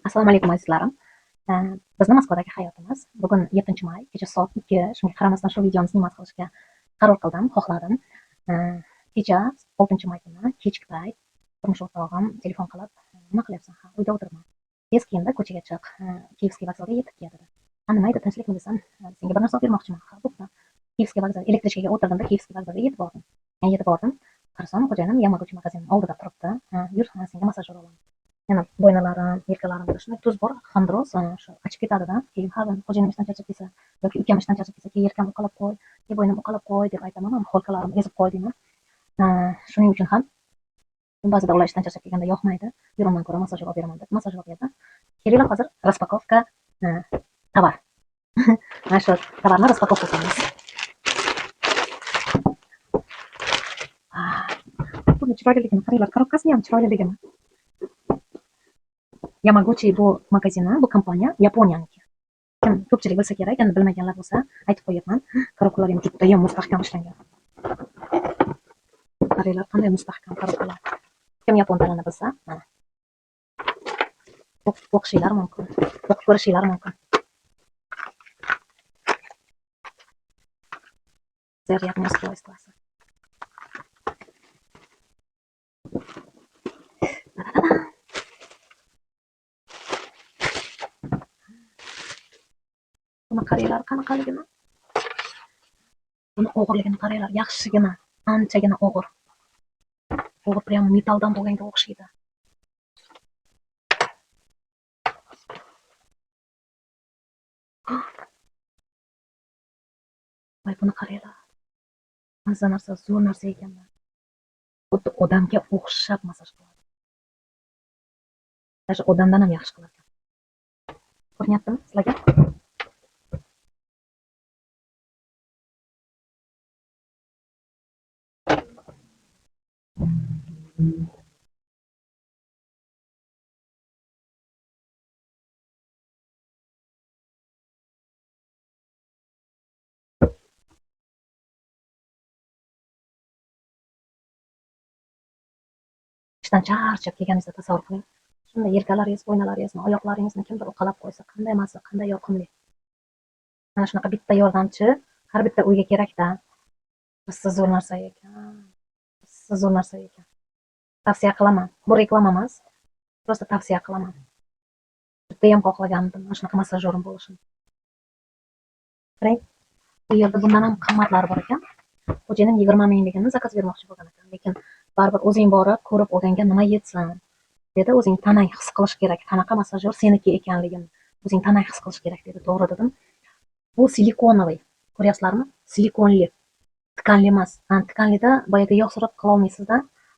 Assalomu alaykum azizlarim. Bizni Moskvadagi hayotimiz. Bugun 7 may, kecha soat 2, shunga qaramasdan shu videoni снимать qilishga qaror qildim, xohladim. Kecha 6 may kuni kechki payt turmush o'rtog'im telefon qilib, "Nima qilyapsan?" "Ha, uyda o'tiribman." "Tez kiyinda ko'chaga chiq, Киевский vokzalga yetib kel", dedi. "Ha, nima edi, tinchlikmi?" desam, "Senga bir narsa olib bermoqchiman." "Ha, bo'pti." Киевский vokzal, электричка ga o'tirdimda, Киевский vokzalga yetib bordim. Yetib bordim. Qarasam, xo'jayinim Yamaguchi magazinning oldida turibdi. "Yur, senga massajyor olaman." Yana bo'ynalarim, yelkalarimda shunday tuz bor, xondroz, shu achib ketadi-da. Keyin har doim xo'jayinim ishdan charchab kelsa yoki ukam ishdan charchab kelsa, "Kel, yelkamni uqalab qo'y, kel, bo'ynimni uqalab qo'y", deb aytaman. Ham холка larimni ezib qo'y deyman. Shuning uchun ham ba'zida ular ishdan charchab kelganda yoqmaydi. "Yur, undan ko'ra massajyor olib beraman", deb massajyor olib berdi. Kelinglar, hozir распаковка tovar. Mana shu tovarni распаковка qilamiz. Buni chiroyliligini qaranglar, коробка sini ham chiroyliligini. Yamaguchi bu magazini, bu kompaniya Yaponiyaniki. Kim ko'pchilik bilsa kerak, endi bilmaganlar bo'lsa aytib qo'yapman. Коробка lar ham judayam mustahkam ishlangan. Qaranglar, qanday mustahkam коробка lar. Kim yapon tilini bilsa, mana. O'qishinglar mumkin, o'qib ko'rishinglar mumkin. Зарядное устройство. Ta-da-da-da. Buni qaranglar, qanaqaligini. Buni og'irligini qaranglar, yaxshigina, anchagina og'ir. Og'ir, прям metalldan bo'lganga o'xshaydi. Voy, buni qaranglar. Mazza narsa, zo'r narsa ekan. Xuddi odamga o'xshab massaj qiladi. Даже odamdan ham yaxshi qilar ekan. Ko'rinyaptimi sizlarga? Ishdan charchab kelganingizda tasavvur qiling. Shunday yelkalaringiz, bo'ynalaringizni, oyoqlaringizni kimdir uqalab qo'ysa, qanday mazza, qanday yoqimli. Mana shunaqa bitta yordamchi har bitta uyga kerak-da. Rosa zo'r narsa ekan. Rosa zo'r narsa ekan. Tavsiya qilaman. Bu reklama emas. Просто tavsiya qilaman. Judayam xohlagandim mana shunaqa massajyorim bo'lishini. Qarang, bu yerda bundan ham qimmatlari bor ekan. Xo'jayinim 20 mingligini заказ bermoqchi bo'lgan ekan, lekin baribir o'zing borib ko'rib olganga nima yetsin, dedi. "O'zing tanang his qilish kerak, qanaqa massajyor seniki ekanligini o'zing tanang his qilish kerak", dedi. "To'g'ri", dedim. Bu силиконовый. Ko'ryapsizlarmi? Silikonli. Ткань li emas. Ткань lida boyagi yog' surib qila olmaysizda,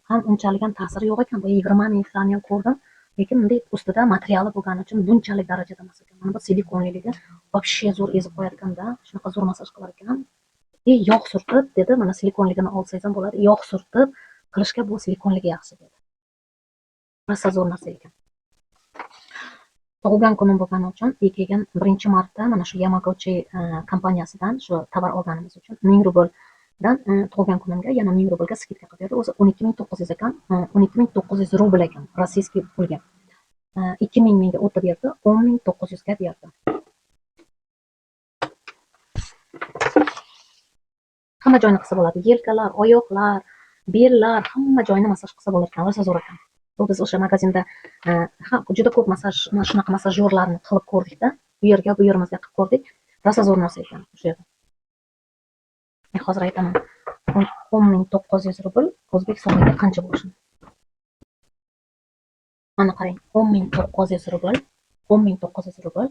ham unchalik ham ta'siri yo'q ekan. Boya 20 mingliklarni ham ko'rdim. Lekin bunday ustida materiali bo'lgani uchun bunchalik darajada emas ekan. Mana bu silikonliligi вообще zo'r ezib qo'yar ekanda, shunaqa zo'r massaj qilar ekan. И yog' surtib, dedi, mana silikonligini olsangiz ham bo'ladi. Yog' surtib qilishga bu silikonligi yaxshi, dedi. Rosa zo'r narsa ekan. Tug'ilgan kunim bo'lgani uchun keyin 1 marta mana shu Yamaguchi kompaniyasidan shu tovar olganimiz uchun 1000 rubldan tug'ilgan kunimga yana 1000 rublga скидка qilib berdi. O'zi 12 900 ekan, 12 900 rubl ekan российский pulga. 2000 menga o'tib berdi, 10 900 ga berdi. Hamma joyini qilsa bo'ladi. Yelkalar, oyoqlar, bellar, hamma joyini massaj qilsa bo'lar ekan, rosa zo'r ekan. Bu biz o'sha magazinda juda ko'p massaj, mana shunaqa massajyorlarni qilib ko'rdikda, u yerga, bu yerimizga qilib ko'rdik. Rosa zo'r narsa ekan o'sha yerda. Men hozir aytaman. 10 900 rubl o'zbek so'miga qancha bo'lishini. Mana qarang, 10 900 rubl, 10 900 rubl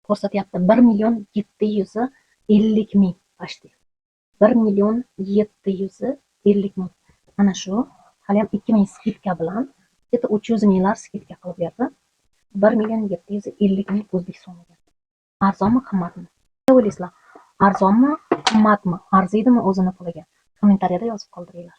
ko'rsatyapti 1 750 000 почти. 1 750 000. Mana shu haliyam 2000 скидка bilan где-то 300 minglar скидка qilib berdi. 1 750 000 o'zbek so'miga. Arzonmi, qimmatmi? Nima o'ylaysizlar? Arzonmi, qimmatmi? Arziydimi o'zini puliga? Kommentariyada yozib qoldiringlar.